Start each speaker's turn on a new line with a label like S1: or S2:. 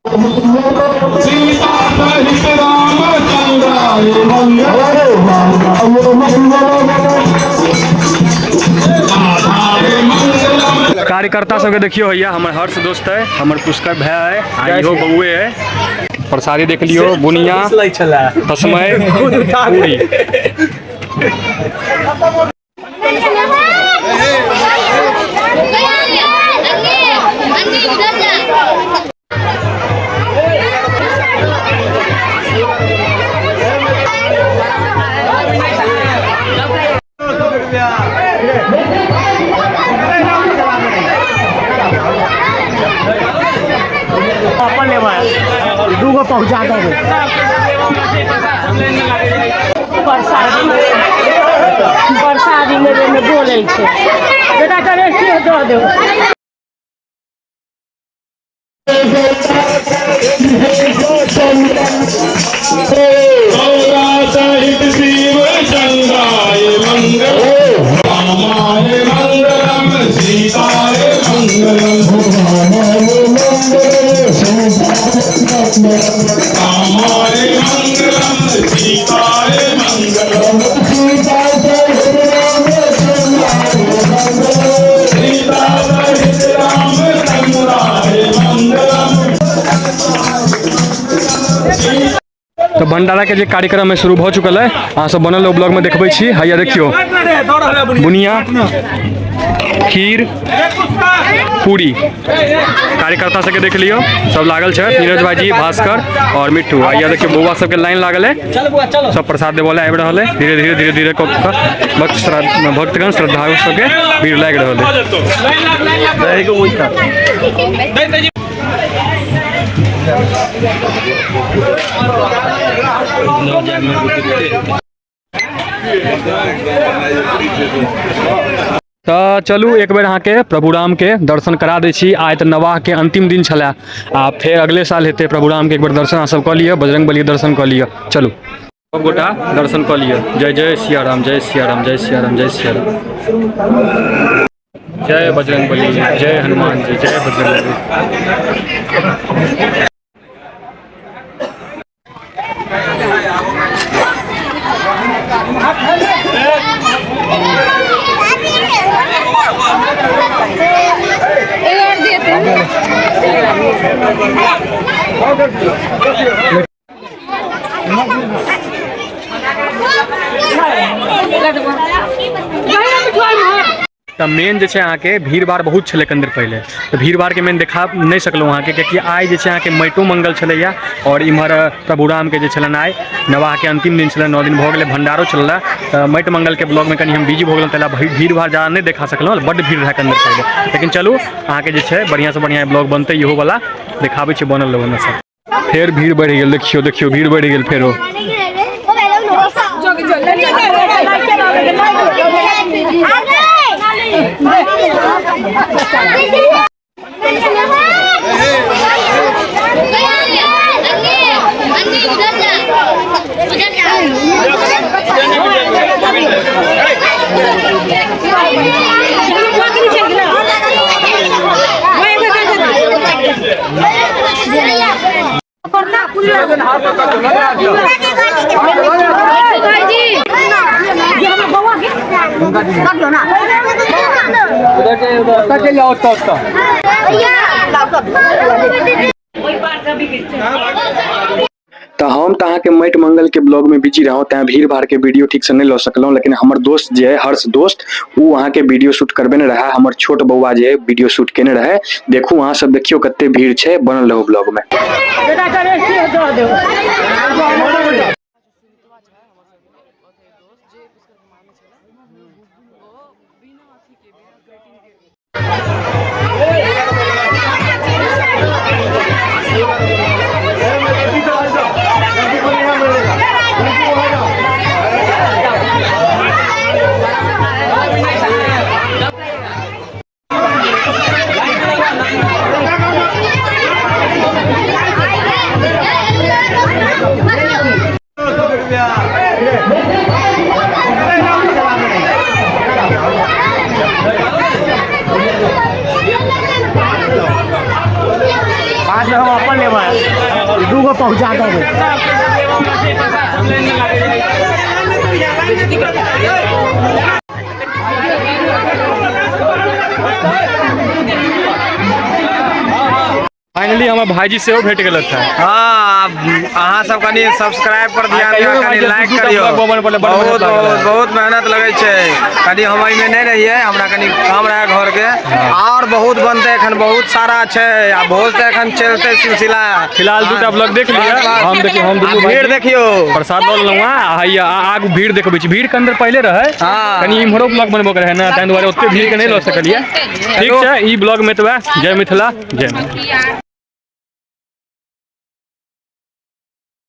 S1: कार्यकर्ता सबके देखियो हैया, हमर हर्ष दोस्त है, हमर पुष्कर भाई है, आ इहो बउए है। प्रसादी देख लियो, बुनिया तस्मय पूरी।
S2: अपन लेबै दूगो पहुँचा देबै। प्रसादी लेबै बोलै छै बेटा, करे से दऽ देबै।
S1: तऽ भंडारा के जे कार्यक्रम है शुरू भऽ चुकल है, अहाँ सब बनल ब्लॉग में देखबै छी। हैया देखियो, बुनिया खीर पूरी कार्यकर्ता सबके देख लियो, सब लागल छै, नीरज भाईजी, भास्कर और मिट्ठू। हैया देखियो बौआ सबके लाइन लागल है, सब प्रसाद देबऽ लए आबि रहल है। धीरे धीरे धीरे धीरे कऽ कऽ भक्तगण श्रद्धालु सबके भीड़ लागि रहल है। तऽ चलू एक बेर अहाँके प्रभु रामके दर्शन करा दै छी। आइ तऽ नवाहके अंतिम दिन छलै, आ फेर अगले साल हेतै। प्रभु रामके एक बेर दर्शन अहाँ सब कऽ लिअ, बजरंग बलीके दर्शन कऽ लिअ। चलू सब गोटा दर्शन कऽ लिअ। जय जय सिया राम, जय सिया राम, जय सिया राम, जय सिया राम, जय बजरंग बली, जय हनुमान जी, जय बजरंग बली। तऽ मेन जे छै अहाँके भीड़ भाड़ बहुत छलै कनि देर पहिले, तऽ भीड़ भाड़के मेन देखा नहि सकलहुँ अहाँके, कियाकि आइ जे छै अहाँके माटिओ मंगल छलैए और इम्हर प्रभु रामके जे छलनि आइ नवाहके अंतिम दिन छलै, 9 दिन भऽ गेलै, भण्डारो चललै। तऽ माटि मंगलके ब्लॉगमे कनि हम बिजी भऽ गेलहुँ, ताहि लए भीड़ भाड़ जादा नहि देखा सकलहुँ, बड्ड भीड़ रहै कनि देर पहिले। लेकिन चलू अहाँके जे छै बढ़िआँसँ बढ़िआँ ब्लॉग बनतै, इहोवला देखाबै छी, बनल रहू हमेशा। फेर भीड़ बढ़ि गेल, देखियौ देखियौ भीड़ बढ़ि गेल फेरो। तऽ हम तऽ अहाँके माटि मंगल के ब्लॉग में बिजी रहौं, तैं भीड़ भाड़ के वीडियो ठीक से नहीं लऽ सकलहुँ। लेकिन हमर दोस्त जे है हर्ष दोस्त, ओ अहाँके वीडियो शूट करबे ने रहे, हमर छोट बौआ जे है वीडियो शूट केने रहे। देखू अहाँ सब देखियौ कते भीड़ छै, बनल रहू ब्लॉग में।
S2: दूगो पहुँचा देबै।
S1: फाइनली हमर भाईजी सेहो भेट गेल है।
S3: हाँ, अहाँ सब कनि सब्सक्राइब पर ध्यान
S1: कहियो
S3: दियौ, कनि
S1: भाई,
S3: लाइक
S1: दू-दूटा
S3: करियौ।
S1: ब्लॉग बनबै पड़लै, बड़
S3: बहुत
S1: मेहनत लागल
S3: बहुत
S1: है।
S3: बहुत मेहनत लगै छै। कनि हम एहिमे नहि रहियै, हमरा कनि काम रहै घर के। और बहुत बनतै एखन, बहुत सारा छै आ भोज तऽ एखन चलतै सिलसिला।
S1: फिलहाल दूटा ब्लॉग देख लिअ। हम देखियौ, हम
S3: आ
S1: दुनू
S3: भीड़
S1: भाईजी
S3: देखियौ।
S1: प्रसाद लऽ लेलहुँ आ हैया आगू भीड़ देखबै छी। भीड़ के अंदर पहिले रहै, कनि इम्हरो ब्लॉग बनबऽ के रहै ने, ताहि दुआरे ओते भीड़ के नहि लऽ सकलियै। ठीक छै, ई ब्लॉग में एतबे। जय मिथिला, जय मिथिला।